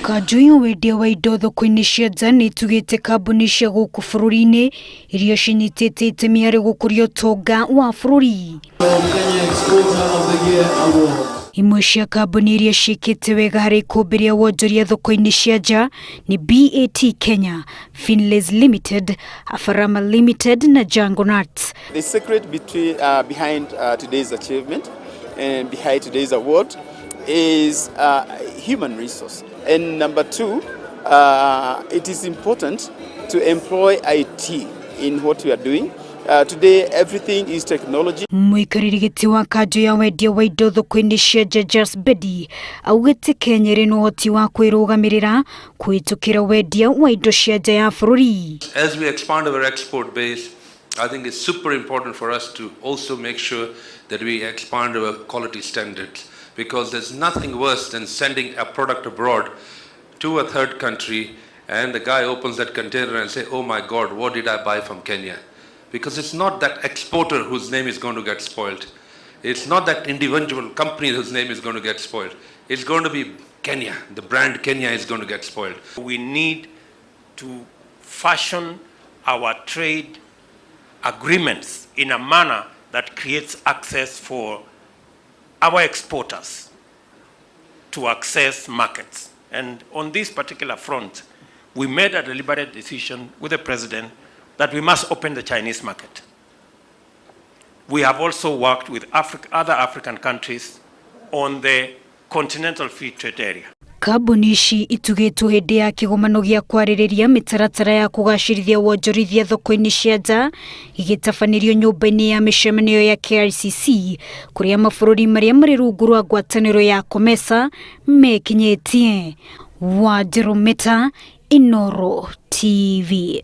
Kanjũ ya wendia wa indo thoko-inĩ cia nja nĩ ĩtugĩte kambuni cia gũkũ bũrũri-inĩ iria cinyitĩte itemi harĩ gũkũria ũtonga wa bũrũri. Imwe cia kambuni iria ciĩkĩte wega harĩ ikũmbĩ rĩa wonjoria thoko-inĩ cia nja nĩ BAT Kenya, Finlays Limited, Afarama Limited na Jungle Nuts. The secret behind today's achievement and behind today's award is human resource. And number two, it is important to employ IT in what we are doing. Today, everything is technology. Mũikarĩri gĩtĩ wa kanjũ ya wendia wa indo thoko-inĩ cia nja Jas Bedi augĩte Kenya ĩrĩ na ũhoti wa kwĩrũgamĩrĩra kũhĩtũkĩra wendia wa indo cia nja ya bũrũri. As we expand our export base, I think it's super important for us to also make sure that we expand our quality standards, because there's nothing worse than sending a product abroad to a third country and the guy opens that container and say, "Oh my God, what did I buy from Kenya?" Because it's not that exporter whose name is going to get spoiled. It's not that individual company whose name is going to get spoiled. It's going to be Kenya. The brand Kenya is going to get spoiled. We need to fashion our trade agreements in a manner that creates access for our exporters to access markets. And on this particular front, we made a deliberate decision with the president that we must open the Chinese market. We have also worked with other African countries on the continental free trade area. Kambuni ici itugĩtwo hĩndĩ ya kĩgomano gĩa kwarĩrĩria mĩtaratara ya kũgacĩrithia wonjorithia thoko-inĩ cia nja gĩgĩtabanĩrio nyũmba-inĩ ya mĩcemanio ya KICC kũrĩa mabũrũri marĩa marĩ rungu rwa ngwatanĩro ya COMESA mekinyĩtie. Wanjerũ Meta, Inooro TV.